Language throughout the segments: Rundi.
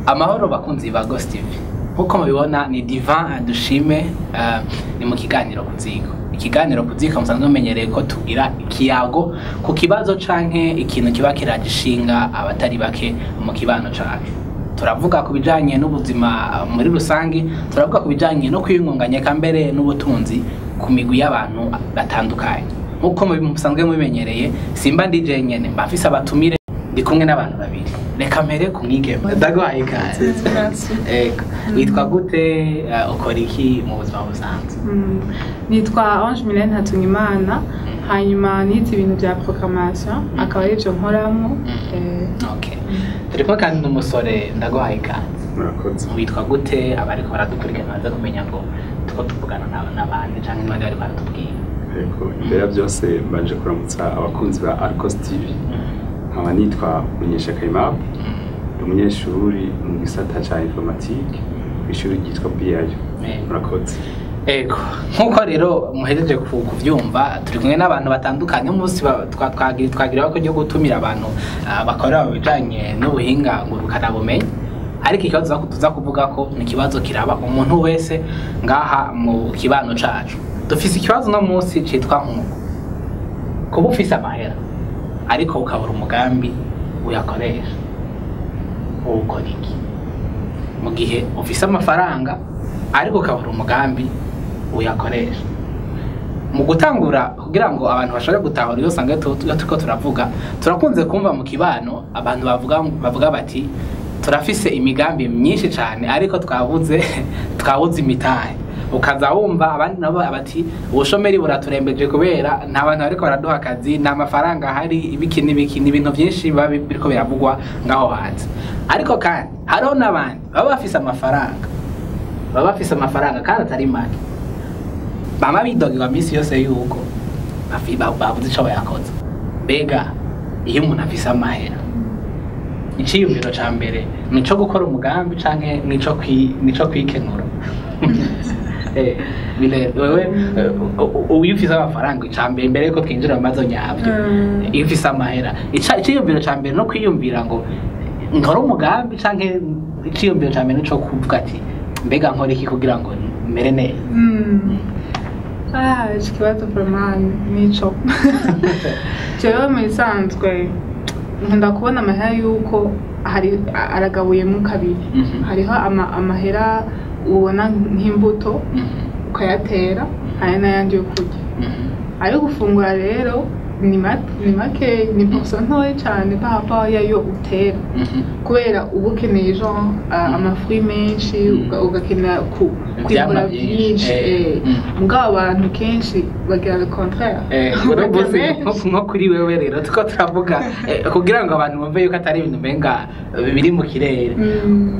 Amahoro bakunzi ba Ghost TV. Nkuko mubibona ni Divan Dushime, ni mu kiganiro kuziko. Ikiganiro kuziko musanzwe mumenyereye ko tugira ikiyago ku kibazo canke ikintu kiba kiragishinga abatari bake mu kibano cacu. Turavuga ku bijanye n'ubuzima muri rusangi, turavuga ku bijanye no kwiyungunganya eka mbere n'ubutunzi ku migwi y'abantu batandukanye. Nkuko musanzwe mubimenyereye, simba ndi jenyene, mba mfise abatumire, ndi kumwe n'abantu babiri. Reka mpere ku mwigeme. Ndaguhaye ikaze. Merci. Ego. Witwa gute, ukora iki mu buzima busanzwe? Nitwa Ange Milene Hatungimana, hanyuma nize ibintu bya programmation, akaba arivyo nkoramwo. Okay. Turi kumwe kandi n'umusore, ndaguhaye ikaze. Murakoze. Witwa gute? Abariko baradukurikirana baze kumenya ngo tuko tuvugana n'abandi canke n'abandi bariko baratubwira. Yego, imbere ya byose mbanje kuramutsa abakunzi ba Arcos TV. Nkaba nitwa Munyeshyaka Aimable, ndi umunyeshuri mu gisata ca informatique kw'ishuri ryitwa BIU. Murakoze. Ego, nkuko rero muhejeje kuvyumva, turi kumwe n'abantu batandukanye. Umunsi twagira ko ryo gutumira abantu bakora mu bijanye n'ubuhinga ngurukanabumenyi, ariko ikibazo tuza kuvuga ko ni ikibazo kiraba umuntu wese ngaha mu kibano cacu. Dufise ikibazo uno munsi citwa nkuko kuba ufise amahera ariko ukabura umugambi uyakoresha, ukora iki mu gihe ufise amafaranga ariko ukabura umugambi uyakoresha? Mu gutangura, kugira ngo abantu bashobore gutahura iyo usanga iyo turiko turavuga, turakunze kumva mu kibano abantu bavuga bati: "Turafise imigambi myinshi cane ariko twabuze imitahe." Ukaza wumva abandi nabo bati: "Ubushomeri buraturembeje kubera nta bantu bariko baraduha akazi, nta mafaranga ahari," ibiki n'ibiki, ni ibintu byinshi biba biriko biravugwa ngaho hanze. Ariko kandi hariho n'abandi baba bafise amafaranga kandi atari make, bama bidogerwa minsi yose yuko babuze ico bayakoze. Mbega iyo umuntu afise amahera, iciyumviro ca mbere nico gukora umugambi canke nico kwikenura? Bile wewe, iyo ufise amafaranga, ica mbere, mbere yuko twinjira mu bibazo nyabyo, iyo ufise amahera, iciyumviro ca mbere no kwiyumvira ngo nkore umugambi, canke iciyumviro ca mbere nico kuvuga ati: "Mbega nkora iki kugira ngo mere neza?" Ah, iki kibazo vraiment nico. Jewe mu bisanzwe nkunda kubona amahera yuko hari aragabuyemo kabiri. Hariho amahera ubona nk'imbuto ukayatera, hari n'ayandi yo kurya. Ayo gufungura rero ni make, ni pourcent ntoya cane par rapport yayo utera, kubera uba ukeneye genre ama fruits menshi, ugakenera Ivyamwa kwimbura vyinshi. vyinshi. Mugabo abantu kenshi bagira le contraire. Uno Barya munsi menshi. Nko kuri wewe rero tuko turavuga, kugira ngo abantu bumve yuko atari ibintu umenga biri mu kirere,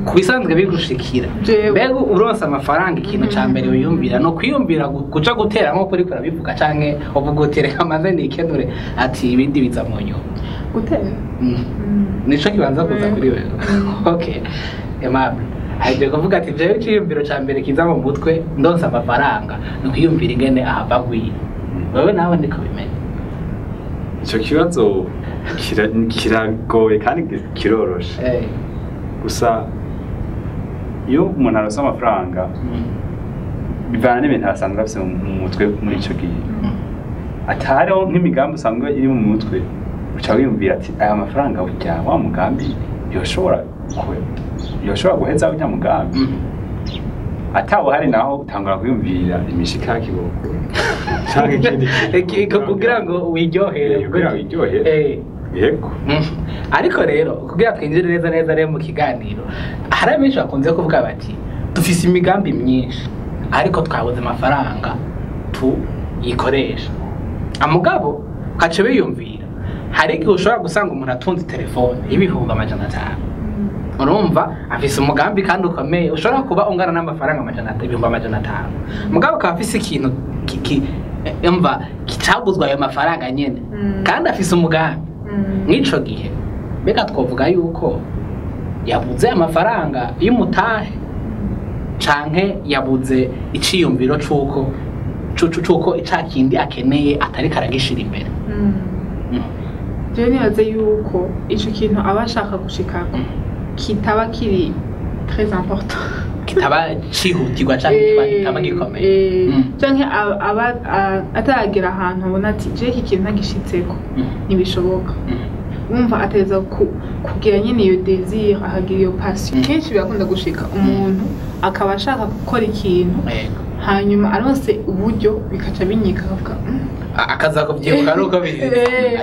ku bisanzwe bigushikira. Jewe. Mbega uronse amafaranga, ikintu ca mbere wiyumvira no kwiyumvira kuja gutera nko kuri kurabivuga, canke uvuga uti: "Reka maze nikenure," ati ibindi biza mu nyuma? Gutera. Nico kibanza kuza kuri wewe. Okay, Aimable ahejeje kuvuga ati: "Jewe iciyumviro ca mbere kiza mu mutwe ndonse amafaranga ni kwiyumvira ingene ahava agwira." Wewe nawe niko bimeze? Ico kibazo kiragoye kandi kiroroshe. Gusa iyo umuntu aronse amafaranga, bivana n'ibintu asanzwe afise mu mutwe muri ico gihe. Atariho nk'imigambi usanzwe iri mu mutwe, uca wiyumvira ati: "Aya mafaranga burya wa mugambi yoshobora guheza urya mugambi." Atawuhari naho, utangura kwiyumvira imishikaki wokora canke ikindi kintu. Kugira ngo wiryohere. Kugira wiryohere. Yego. Ariko rero kugira twinjire neza neza rero mu kiganiro, hari abenshi bakunze kuvuga bati: "Dufise imigambi myinshi ariko twabuze amafaranga tuyikoresha." Amugabo ukaca biyumvira, hari igihe ushobora gusanga umuntu atunze telefone y'500,000, urumva afise umugambi kandi ukomeye ushobora kuba ungana n'amafaranga 500,000, mugabo akaba afise ikintu umva kicaguzwa ayo mafaranga nyene, kandi afise umugambi. Mw'ico gihe mbega twovuga yuko yabuze amafaranga y'umutahe, canke yabuze iciyumviro c'uko ica kindi akeneye atariko aragishira imbere? Jewe nibaze yuko ico kintu aba ashaka gushikako kitaba kiri très important, Kitaba cihutirwa canke kitaba gikomeye. Canke aba ataragera ahantu abona ati: "Je iki kintu ntagishitseko ntibishoboka." Wumva ateza kugira nyine iyo désir, akagira iyo passion. Kenshi birakunda gushika umuntu akaba ashaka gukora ikintu, hanyuma aronse uburyo bikaca binyika, akavuga: Akaza kubyibuka ari uko biheze.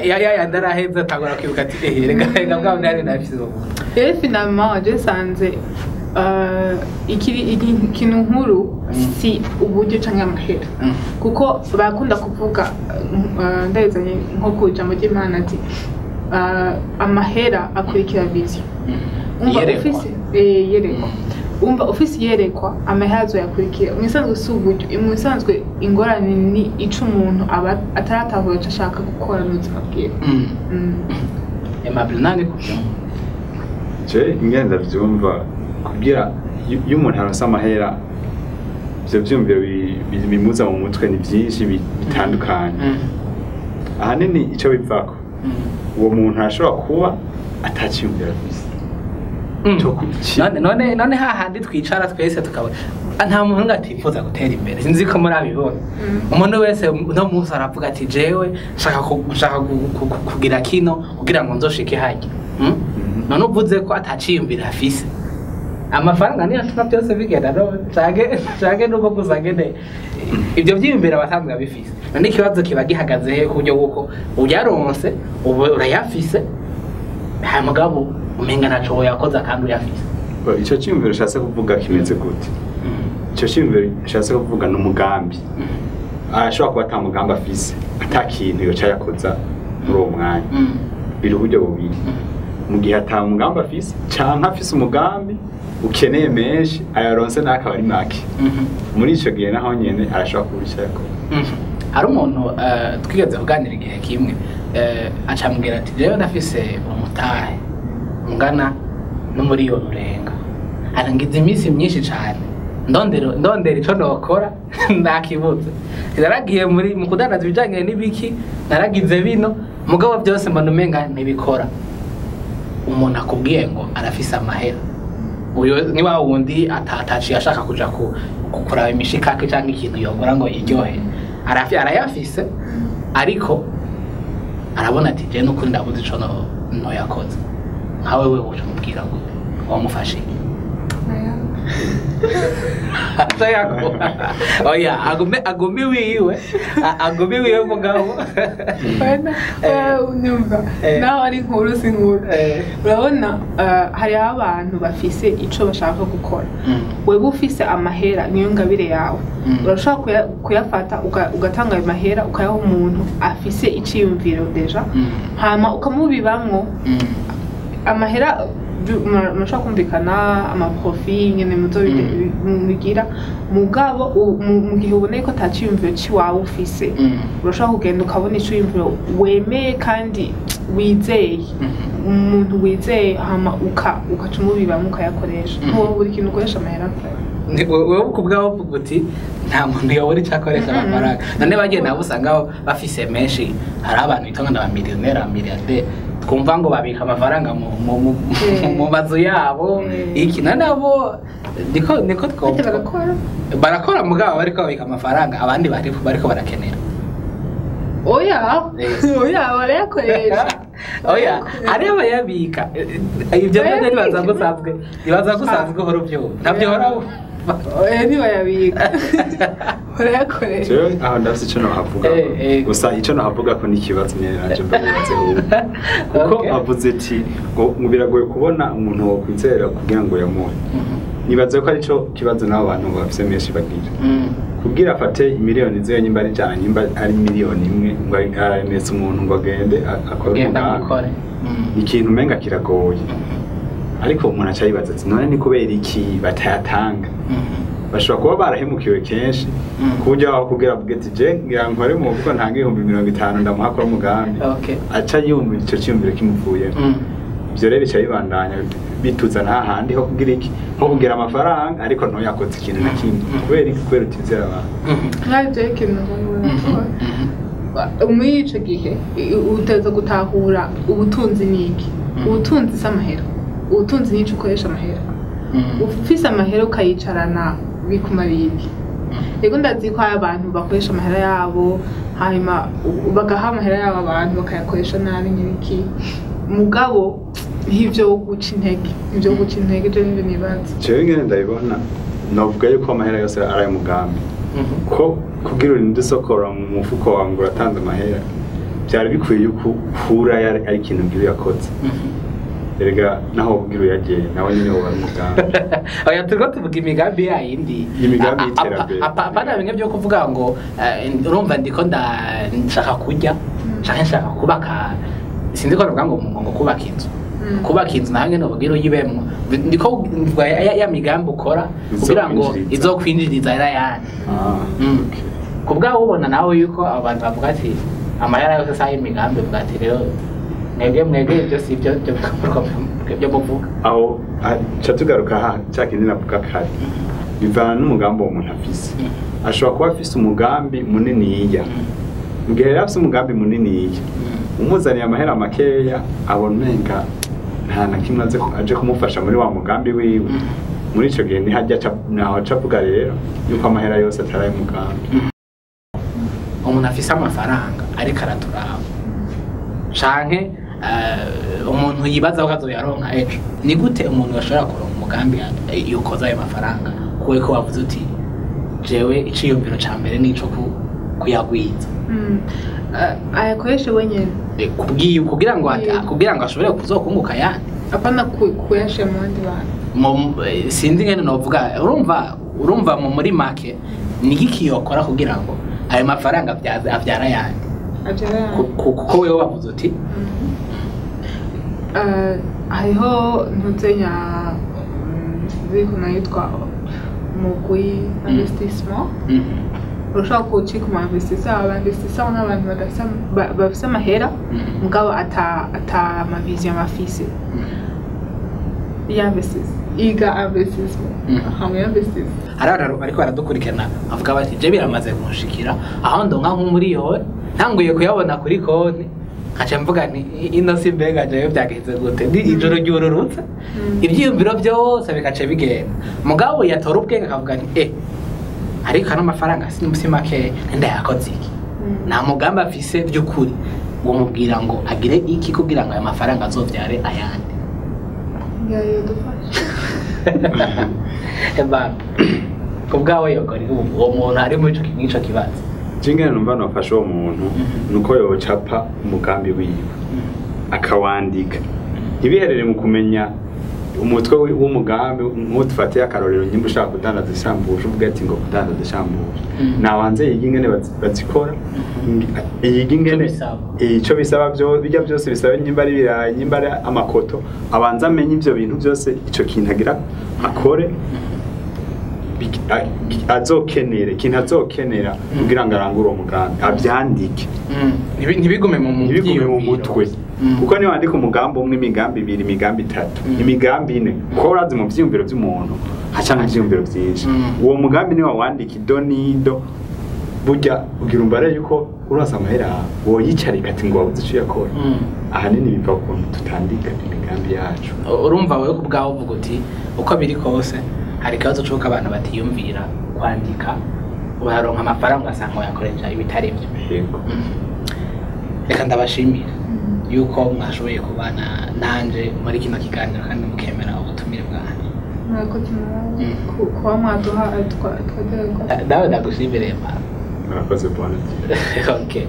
Ya yandi araheze, atangura kwibuka ati: "Eh, rega rega, bwa bundi hari nafise ubu." Rero finalement je sanze ikintu nkuru si uburyo canke amahera, kuko barakunda kuvuga, ndabizanye nko ku ijambo ry'Imana, ati amahera akurikira vision. Umva, Iyerekwa. ufise yerekwa, umva, ufise iyerekwa, amahera azoyakurikira. Mu bisanzwe si uburyo, mu bisanzwe ingorane ni ico umuntu aba ataratahura ico ashaka gukora n'ubuzima bwiwe. Aimable, nani kubyumva? Je ingene ndavyumva, kugira iyo umuntu aronse amahera, ivyo vyumviro bimuza mu mutwe ni vyinshi bitandukanye. Ahanini ico bivako, uwo muntu arashobora kuba ataciyumviro afise. None hahandi twicara twese tukaba, nta muntu atifuza gutera imbere, sinzi ko murabibona. Umuntu wese no munsi aravuga ati: "Jewe nshaka kugira kino kugira ngo nzoshike harya." None uvuze ko ataciyumvira afise, amafaranga niyo atuma byose bigenda, no canke nuko gusa ngene ibyo vyiyumvira abasanzwe abifise? None ikibazo kiba gihagaze he, ku buryo bw'uko uyaronse ubu urayafise, nta mugabo umenga ntaco woyakoza kandi uyafise? Ico ciyumviro ushatse kuvuga kimeze gute? Ico ciyumviro ushatse kuvuga ni umugambi. Arashobora kuba ata mugambi afise, ata kintu yoca yakoza muri uwo mwanya. Biri uburyo bubiri: mu gihe ata mugambi afise, canke afise umugambi ukeneye menshi, ayaronse nawe akaba ari make. Muri ico gihe naho nyene arashobora kubura ico yakora. Hari umuntu twigeze kuganira igihe kimwe, acambwira ati: "Jewe ndafise umutahe ungana n'umuriyoni urenga, arangiza iminsi myinshi cane ndondera ico nokora nakibuze. Naragiye muri mu kudandaza ibijanye n'ibiki, naragize bino, mugabo byose mbona umenga ntibikora." Umuntu akubwiye ngo arafise amahera, uyo ni wa wundi atataciye ashaka kuja kuraba imishikake canke ikintu yogura ngo yiryohe. Arayafise, ariko arabona ati: "Je nukuri ndabuze ico no yakoze." Nkawe wewe uca umubwira gute? Wamufashe iki? Atayako oya, agume wiwe mugabo. Unyumva, naho ari inkuru si inkuru. Urabona, hariho abantu bafise ico bashaka gukora. Wewe ufise amahera, niyo ngabire yawe. Urashobora kuyafata, ugatanga ayo mahera, ukayaha umuntu afise iciyumviro déjà, hama ukamubibamwo amahera. Murashobora kumvikana ama profit ingene mubigira, mugabo mu gihe uboneye ko ata ciyumviro ciwawe ufise, urashobora kugenda ukabona iciyumviro wemeye kandi wizeye, umuntu wizeye, hama ukaca umubibamwo, ukayakoresha. Ntiwoba buri kintu ukoresha amahera. Wewe ku bwawe uvuga uti nta muntu yobora icyo akoresha amafaranga. None bagenda nabo usanga bafise menshi, hari abantu bitwa ngo ni abamiliyoneri, abamiliyarderi, twumva ngo babika amafaranga mu mazu yabo. Iki na nabo niko Bate barakora. Barakora, mugabo bariko babika amafaranga abandi bariko barakenera. Oya. Oya, barayakoresha. Oya, hariho abayabika. Ibyo nabyo nibaza ko usanzwe uhora ubyumva, ntabyo uhora wumva. Oya, ntibayabika, barayakoresha. Jewe aho ndafise ico nohavuga. Gusa ico nohavuga ko n'ikibazo nyene nanje mbabibaze ubu, kuko avuze ati ngo biragoye kubona umuntu wokwizera kugira ngo yamuhe. Nibaze ko arico kibazo n'abo bantu bafise menshi bagira, kugira afate miliyoni ziyo, nyimba ari 100, nyimba ari 1 miliyoni ngo aremetse umuntu ngo agende akore Genda umugambi. mukore. Ni ikintu umenga kiragoye, ariko umuntu aca yibaza ati: "None ni kubera iki batayatanga?" Bashobora kuba barahemukiwe kenshi, ku buryo aho kugira avuge ati: "Je ngira nkore mu mufuko, ntange 50,000 ndamuha akora umugambi," aca yumva ico ciyumviro kimuvuyemo. Ivyo rero bica bibandanya bituzana hahandi ho kugira iki, ho kugira amafaranga ariko ntuyakoze ikintu na kimwe. Kubera iki? Kubera utizera abantu. Nk'ibyo ikintu muri ico gihe uteza gutahura ubutunzi ni iki. Ubutunzi si amahera, ubutunzi ni ico ukoresha amahera. Ufise amahera ukayicarana bikumariye iki? Yego, ndazi ko hari abantu bakoresha amahera yabo, hanyuma bagaha amahera yabo abantu bakayakoresha nabi n'ibiki, mugabo nk'ivyo guca intege, ivyo guca intege je nivyo nibaza. Jewe ingene ndabibona, novuga yuko amahera yose ari ay'umugambi, ko kugira urinde usokora mu mufuko wawe ngo uratanze amahera, byari bikwiye yuko ukura ari ikintu ugira uyakoze. Erega naho ubwira uyagiye nawe nyine woba ari umugambi. Oya, turiko tuvuga imigambi yayindi. Imigambi y'iterambere. Apana bimwe byo kuvuga ngo urumva ndiko nshaka kurya canke nshaka kubaka, sinzi ko bavuga ngo kubaka inzu. Kubaka inzu nawe nyene ubwira uyibemwo. Ndiko mvuga ya migambi ukora kugira ngo Izokwinjiriza. izokwinjiriza yandi. Okay. Kubwawe ubona nawe yuko abantu bavuga ati amahera yose sayo imigambi, uvuga ati rero mwebwe ibyo si byo byo muvuga. Aho ca tugaruka ha cya kindi navuga kare, bivana n'umugambi uwo muntu afise. Ashobora kuba afise umugambi muniniya. Mu gihe rero afise umugambi muniniya, umuzaniye amahera makeya abona umenga nta na kimwe aje kumufasha muri wa mugambi wiwe. Muri ico gihe nihajya naho aca avuga rero yuko amahera yose atari ay'umugambi. Umuntu afise amafaranga ariko araturaba, canke umuntu yibaza ko azoyaronka ejo, ni gute umuntu ashobora kuronka umugambi yokoza ayo mafaranga, kuwe ko wavuze uti jewe iciyumviro ca mbere nico kuyagwiza? Ayakoreshe wenyene. Kubwiye kugira ngo kugira ngo ashobore kuzokunguka ayandi. Apana kuyashira mu bandi bantu. Sinzi ngene novuga, urumva mu muri make ni iki yokora kugira ngo ayo mafaranga avyara ayandi? Avyara ayandi. Kuko wewe wavuze uti Hariho ntuzenya, sinzi ukuntu yitwa, umugwi investissement. Urashobora kuwucika umu investisseur. Aba investisseur ni abantu bafise amahera, mugabo ata ma vision bafise. Y'investisse, iga investissement, hamwe investisse. Hari abantu bariko baradukurikirana bavuga bati je biramaze kunshikira aho ndonka nk'umuriyoni, ntanguye kuyabona kuri konti nkaca mvuga nti ino si mbega jewe byagenze gute, ni ijoro ryururutse, ivyiyumviro byose bikaca bigenda. Mugabo yatora ubwenge akavuga nti ariko ano mafaranga si makeya, ndayakoze iki? Nta mugambi afise by'ukuri, womubwira ngo agire iki kugira ngo ayo mafaranga azovyare ayandi? Ngayo dufasha. Eba, ku bwawe yokora iki uwo muntu ari muri ico kibazo? Jingene numva nofasha uwo muntu nuko yocapa umugambi wiwe akawandika, ntibiherere mu kumenya umutwe w'umugambi. Nk'utufatiye akarorero, nyimba ushaka kudandaza ishambusha, uvuga ati ngo kudandaza ishambusha, nabanze yige ingene bazikora, yige ingene bisaba. Ico bisaba byo bijya byose bisaba, nyimba ari ibirayi, nyimba ari amakoto, abanza amenye ivyo bintu byose ico kintu agira akore azokenera, ikintu azokenera kugira ngo arangure uwo mugambi, avyandike. Ntibigume mu Ntibigume mu vyiyumviro. mutwe, kuko niyo wandika umugambi umwe, imigambi ibiri, imigambi itatu, imigambi ine, kuko urazi mu vyiyumviro vy'umuntu haca nk'ivyiyumviro vyinshi. Uwo mugambi niwo wandika ido n'ido, burya ugira umbare yuko uronse amahera woyicarika ati ngo wabuze ico uyakora. Ahanini biva ku kuntu tutandika imigambi yacu. Urumva wewe ku bwawe uvuga uti uko biri kose hari ikibazo c'uko abantu batiyumvira kwandika, uraronka amafaranga ugasanga wayakoresha ibitari byo. Yego. Reka ndabashimira yuko mwashoboye kubana nanje muri kino kiganiro kandi mukemera ubutumire bwanjye. Murakoze nawe kuba mwaduha twagerwa. Nawe ndagushimire, ma. Murakoze bwana. Okay.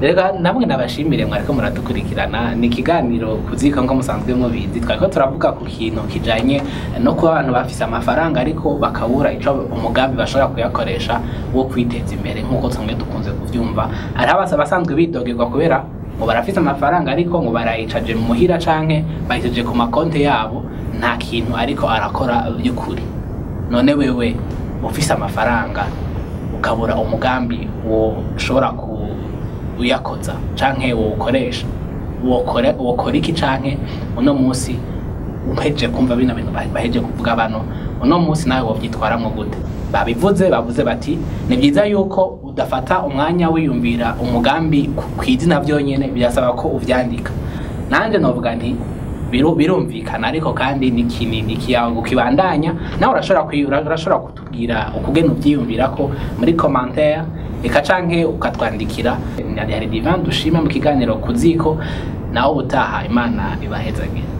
Reka namwe nabashimire mwariko muradukurikirana. Ni ikiganiro kuzika nko musanzwe mubizi, twariko turavuga ku kintu kijanye no kuba abantu bafise amafaranga ariko bakabura ico umugambi bashobora kuyakoresha wo kwiteza imbere. Nk'uko tumwe dukunze kuvyumva, hariho abasanzwe bidogerwa kubera ngo barafise amafaranga ariko ngo barayicaje muhira canke bayicaje ku makonti yabo, nta kintu ariko arakora by'ukuri. None wewe ufise amafaranga ukabura umugambi wo ushobora uyakoza canke wowukoresha, wokora iki? Canke uno munsi uhejeje kumva bino bintu bahejeje kuvuga bano, uno munsi nawe wovyitwaramwo gute? Babivuze, bavuze bati ni byiza yuko udafata umwanya wiyumvira umugambi kw'izina vyonyene, birasaba ko uvyandika. Nanje novuga nti Birumvikana ariko kandi ni kinini ikiyago kibandanya. Nawe urashobora kutubwira ukugena ubyiyumvira ko muri commentaire, eka canke ukatwandikira. Hari Divin Dushime mu kiganiro Kuziko. Nawe ubutaha, Imana ibahezagire.